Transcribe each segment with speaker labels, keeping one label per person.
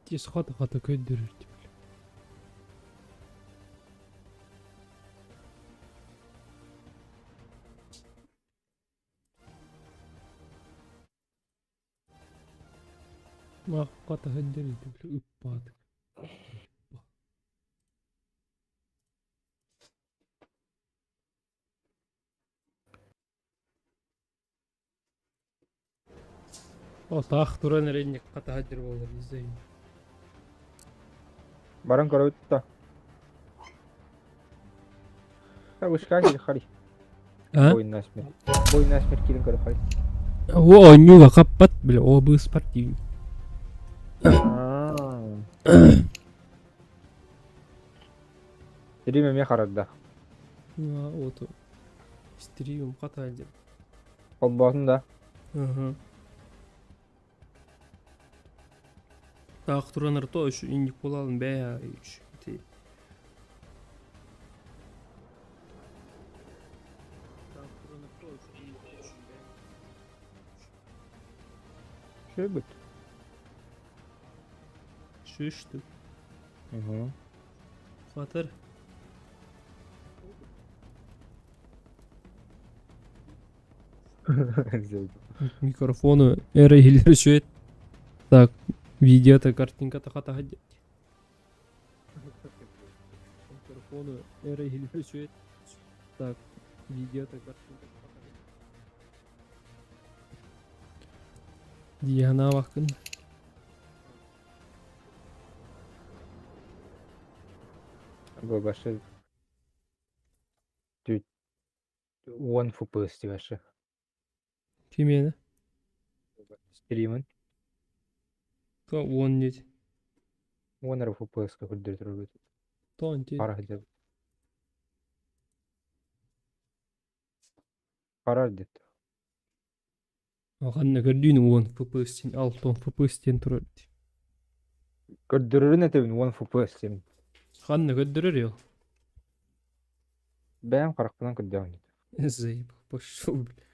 Speaker 1: Тиэс хата-хата көрдөрөр типа. Хата көрдөрөр типа ыппаат. Отаах туран эрэ хатаһа дьэр буолар иззейн.
Speaker 2: Баран көрөбүт да. Вышка хари.
Speaker 1: А?
Speaker 2: Бой насмерть. Бой насмерть киирэн көрө хари.
Speaker 1: О, онньууга хаппат, бile, о быыспар диибин.
Speaker 2: Стрим эмиэ харарда.
Speaker 1: Ото. Стримим хата диэн.
Speaker 2: Холбоотун да.
Speaker 1: Ага. Таах туран арто үш инник буолалын бээ үш ити.
Speaker 2: Шөбүт.
Speaker 1: Шүштү.
Speaker 2: Угу.
Speaker 1: Хатыр. Микрофону эра иһиллэр үчүгэй. Так, видеота картинката хатаһа Микрофону эра иһиллэр үчүгэй. Так, видеота картинката хатаһа Дии санаабаккын.
Speaker 2: Бу башы 10 FPS вообще.
Speaker 1: Кимиэнэ?
Speaker 2: Стримын.
Speaker 1: То 10 нет.
Speaker 2: 10 эрэ FPS-ка көрдөрө турбут.
Speaker 1: То нти.
Speaker 2: Хара сылдьар. Харар дит.
Speaker 1: Ханна көрдүүн 10 FPS тен 6 FPS тен турар.
Speaker 2: Көрдөрөрүн этэбин 10 FPS тем.
Speaker 1: Ханна көрдөрөр ел.
Speaker 2: Бэйэм харахпынан көрдөҕүн.
Speaker 1: Заебал, пошел, бля.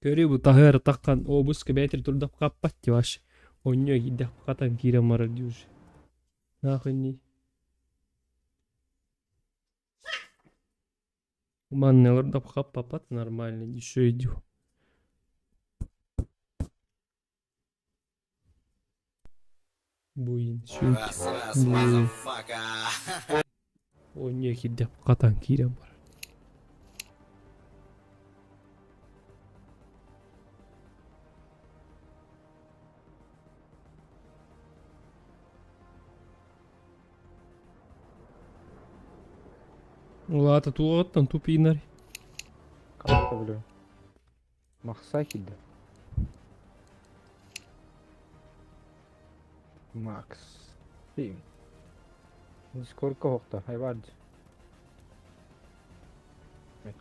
Speaker 1: Көрүү бу таһыар таххан обуска бээтир турдап хаппат тиваш. Онньо киирдэх хатан киирэн барар дии уже. Нахуй не. Манна олордоп хаппапат нормально еще иду. Буин сүт. Буин. Онньо киирдэх хатан киирэн барар. Улаата туоҕуттан тупиинар.
Speaker 2: Как билем. Махса киирдэ. Макс. Сколько охта? Айвард.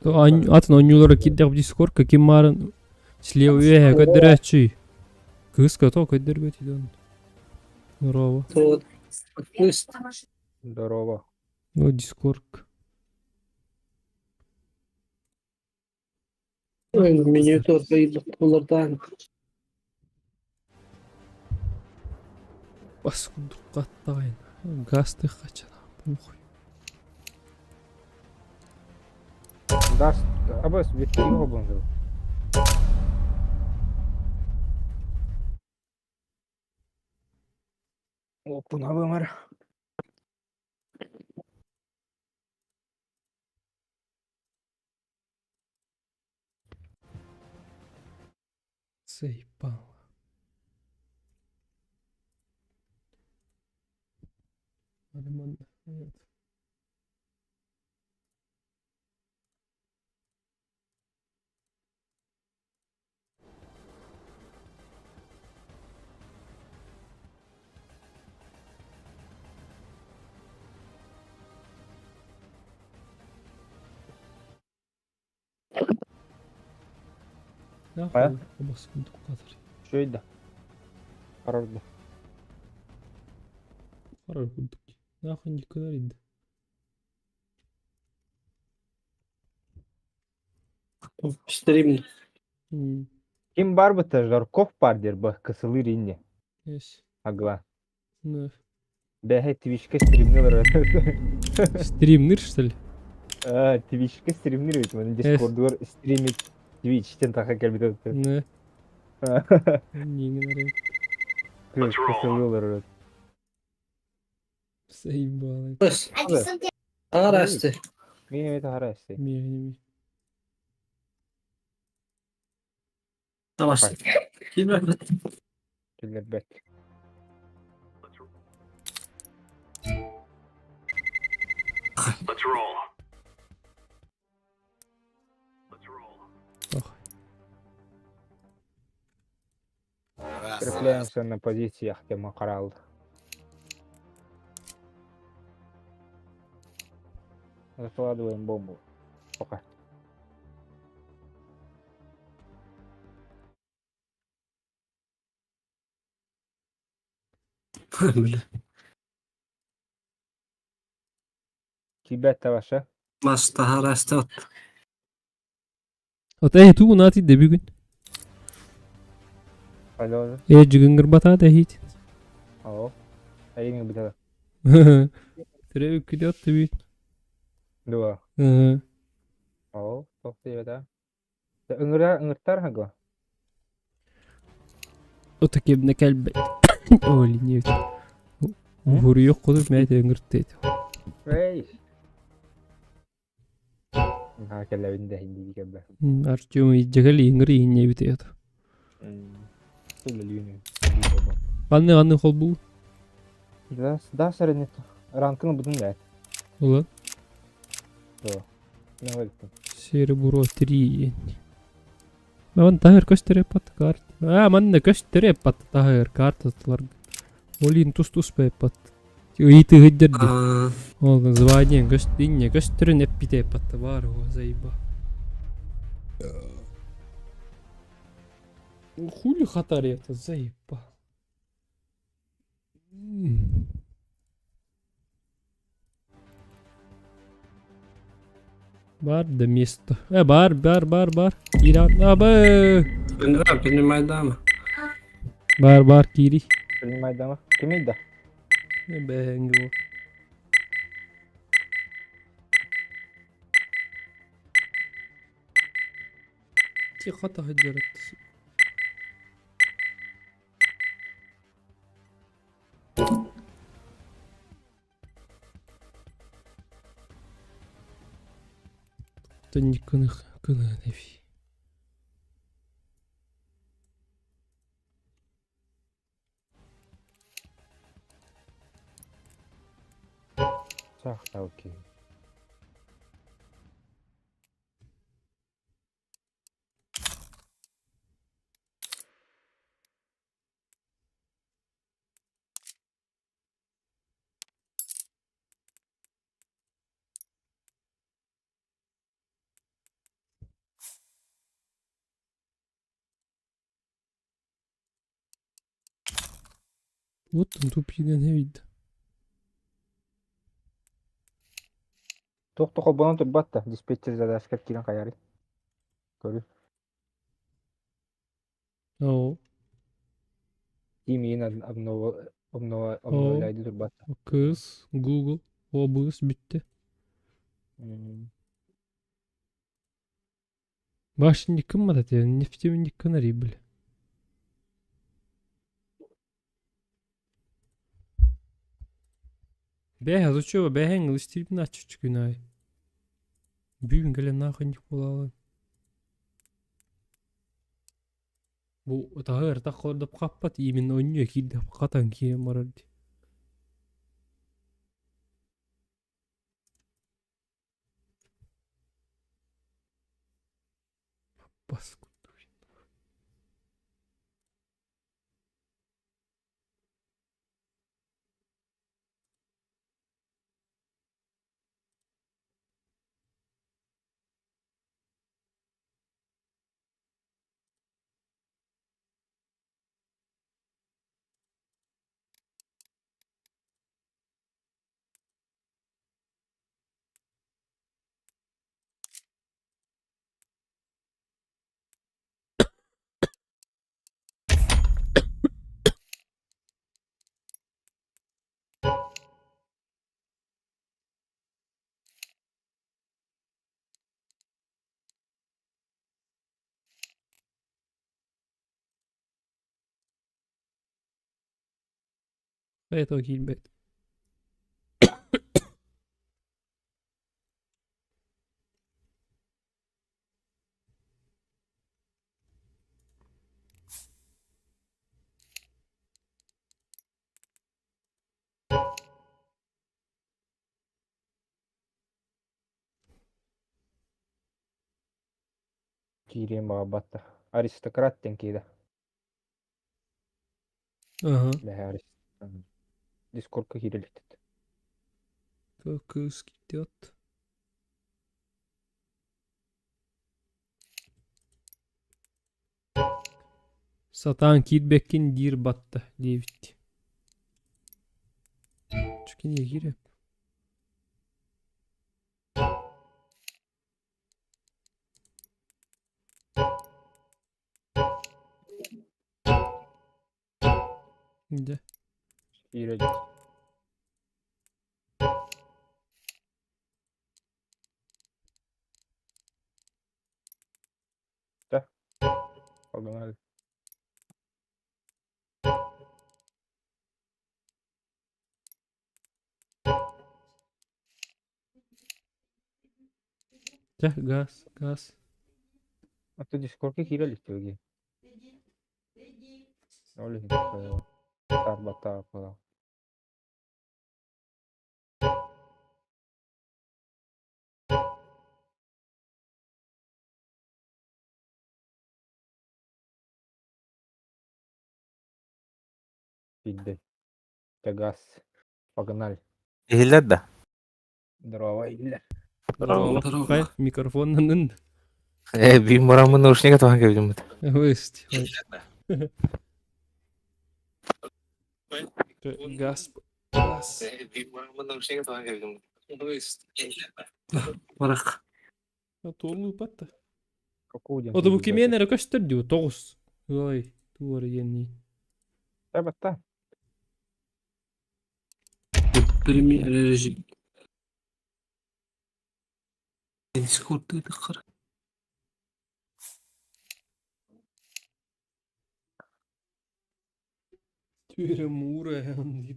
Speaker 1: Атын оонньуулара киирдэх Дискордка ким маарын слева үөһэ көрдөрөөччүй. Кыыска то көрдөрбөт идон. Здорово.
Speaker 2: Здорово.
Speaker 1: Ну, Дискорд.
Speaker 3: Меню олардан
Speaker 1: Бас курдук хаттаҕайын. Газ хачана. Похуй.
Speaker 2: Газ, абас вертиго холбонду. Оппуна бымар.
Speaker 1: Заебало. Нет.
Speaker 2: Хайа?
Speaker 1: Бас курдук хатар.
Speaker 2: Үчүгэй да. Харарда.
Speaker 1: Харар курдук. Нахуй никуда инде.
Speaker 3: стрим.
Speaker 2: Ким? Ким бар быта Жарков бар дер бу кысылыр инне.
Speaker 1: Yes.
Speaker 2: Агла.
Speaker 1: Ну.
Speaker 2: Бэһэ Твичке стримнир.
Speaker 1: Стримнир, что ли?
Speaker 2: А, Твичке стримнир ведь. Мен Дискордугар стримит Твичтен таха кэлбит.
Speaker 1: Не. Нигин арай.
Speaker 2: Кысылыр.
Speaker 1: Заебало.
Speaker 3: Быс. Арасты.
Speaker 2: Мин это харасты.
Speaker 1: Ми, ми.
Speaker 3: Давай. Килбэт.
Speaker 2: Киллербет.
Speaker 1: Ох.
Speaker 2: Укрепляемся на позициях, тема карал. Закладываем бомбу. Пока.
Speaker 3: Бля.
Speaker 2: Кибет ваша.
Speaker 3: Бас тахарасты.
Speaker 1: От эй, ту нати де бүгүн.
Speaker 2: Алло.
Speaker 1: Э, жүгүнгөр бата да хит.
Speaker 2: Алло. Айын битэ.
Speaker 1: Тире үкүдө отты бит.
Speaker 2: Дуа.
Speaker 1: Ага.
Speaker 2: Алло. Тоқты да. Ыңыра ыңыртар хагла.
Speaker 1: Ота кебне келбет. Оли не. Уһур yok кудуп мәйт өңгүрттейт.
Speaker 2: Эй. Ha келлебин де хинди кебе.
Speaker 1: Артем иджегел иңгир иңне бит.
Speaker 2: Сүллүнү.
Speaker 1: Анны анны хол бу.
Speaker 2: Да, да сәренет. Ранкын бутун да.
Speaker 1: Ула.
Speaker 2: Не валиттым.
Speaker 1: Серебро 3. Ман тахыр көстөрө пат карт. А, манна көстөрө пат тахыр карталар. Олин тус тус пат. Ыйты гыддерди. Ол звание көстүнне көстөрүн эппите пат бар о заеба. Хули хатар это заеба. Бар да место. Э, бар, бар, бар, бар. Иран, абы.
Speaker 3: Да, принимай дама.
Speaker 1: Бар, бар, кири.
Speaker 2: Принимай дама. Ким да?
Speaker 1: Бәңгі. Ти хата хаджарат. Тонник кыны нефи.
Speaker 2: Сахталки.
Speaker 1: Вот он тупиген хевид.
Speaker 2: Тоқты холбонон турбатта. Диспетчер задашка кирен каяри. Көрү.
Speaker 1: О,
Speaker 2: Тимин обнова обнова обновляйды турбатта.
Speaker 1: Кыз, Google, обыз битти. Башын ким матат я, нефтемин канари бил. Бэха, зачем бэха инглиш тип на чучку най. Бүгүн келе нахуй не булалы. Бу тахыр тахордап каппат именно онньо кирди катан кием барар. Паскуд. Этого киирбэт.
Speaker 2: Киириэн баҕарбат да. Аристократ диэн киирэ.
Speaker 1: Ага.
Speaker 2: Бэһэ Дискордка киирэ иликтит.
Speaker 1: Кыыс киирдиот. Сатаан киирбэккин диир батта диэбит. Чүкини киирэ. Дьэ.
Speaker 2: Киирэ илик. Да. Погнали.
Speaker 1: Чэ, газ, газ.
Speaker 2: А то Дискордка киирэ илик дии. Ол иһин тарбаттаах Киирдэ. Газ. Погнали.
Speaker 4: Иһиллэр да?
Speaker 2: Здорово, иһиллэр.
Speaker 1: Здорово.
Speaker 3: Здорово.
Speaker 1: Хай, микрофоннанын.
Speaker 4: Биир мураммын наушнига туһан кэбилиммит.
Speaker 1: Высть. Газ. Газ.
Speaker 3: Барах.
Speaker 1: Туоллуупат да.
Speaker 2: Какого диэн
Speaker 1: Ото бу
Speaker 2: киирдэ?
Speaker 1: кимиэн эрэ көстөр дии тоҕус. Ой, туора диэннии.
Speaker 2: Табатта.
Speaker 3: Премьер режим. Дискорд таххар.
Speaker 1: Түөрэ муура диир.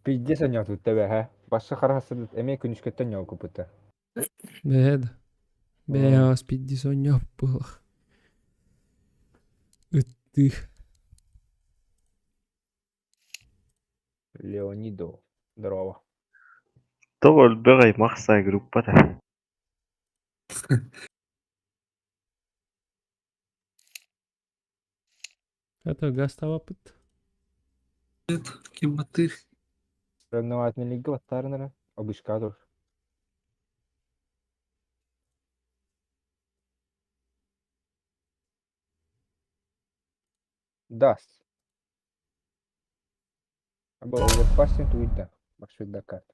Speaker 2: Пиздец онньоотут эбэһэ. Башы хараһасыбыт эмиэ күнүскэттэн ньоокуппута.
Speaker 1: Бэйэ да. Бэйэ пиздец онньооппуох. Ыттыы.
Speaker 2: Леонидо. Здорово.
Speaker 5: Тоҕо элбэх аймах группата.
Speaker 1: Это газ табаппыт.
Speaker 3: Ким баттыыр?
Speaker 2: Соревновательныйга баттаарынара обышка тур. Даст. Або оверпассинг туйда. Маршрут карт.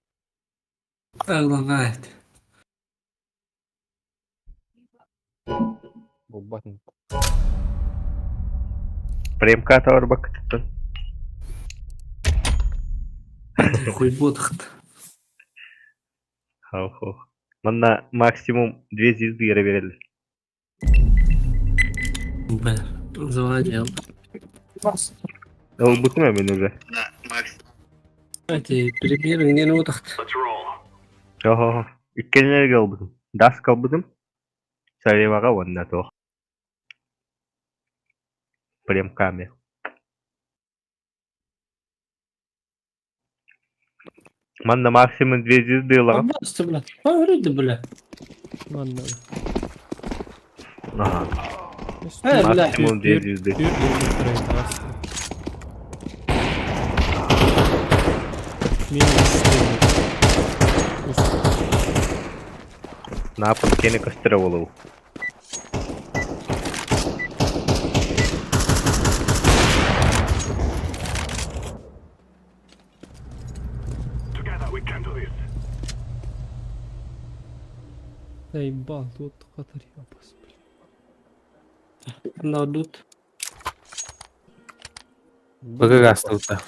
Speaker 3: Предлагает.
Speaker 2: Булбатын.
Speaker 5: Премка барбаккыттан.
Speaker 3: Хуйботахт.
Speaker 5: Хау-хау. Манна максимум две звезды эрэ биэрэллэр.
Speaker 3: Бля, заводил.
Speaker 5: Ылбытым мин уже.
Speaker 3: Эти премьеры не нотахт.
Speaker 5: Оһо. Иккеннерге ылбытым. Дас ылбытым. Сареваҕа уонна туох. Премками. Манна максимум две звезды ылаҕын.
Speaker 3: Пожалуйста, бля. Говори, бля.
Speaker 1: Манна.
Speaker 5: Ага.
Speaker 3: Бля.
Speaker 5: Максимум две звезды.
Speaker 1: Минус.
Speaker 5: Напад кени көстөрө болуу.
Speaker 1: Заебал, тут хатар ябас, блин.
Speaker 3: Надут.
Speaker 4: Быгы астылта.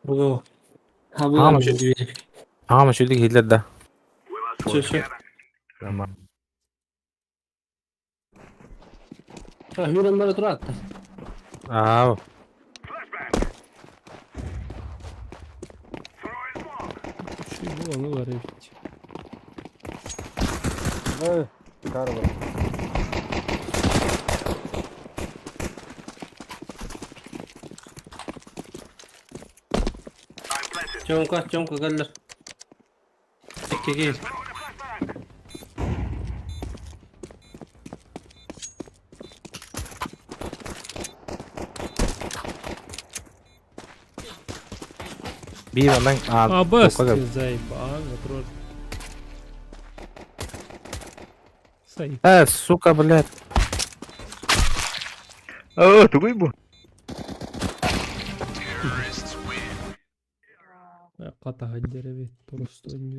Speaker 3: Бугу.
Speaker 4: Ама
Speaker 3: Хабыга
Speaker 4: şu-
Speaker 3: двери.
Speaker 4: Ама шүлдік хиллер да.
Speaker 3: Все, все. Хүрен бара туратта.
Speaker 4: Аа.
Speaker 1: Şu bu onu var evet.
Speaker 2: Ой, Карла.
Speaker 3: Чонка, чонка кэллэр. Иккиги.
Speaker 4: Би онан аа.
Speaker 1: А, бас, ты заебал, напротив. Сай.
Speaker 4: Э, сука, блядь.
Speaker 5: О, тугуй бу.
Speaker 1: Ката хаддер evet. Просто.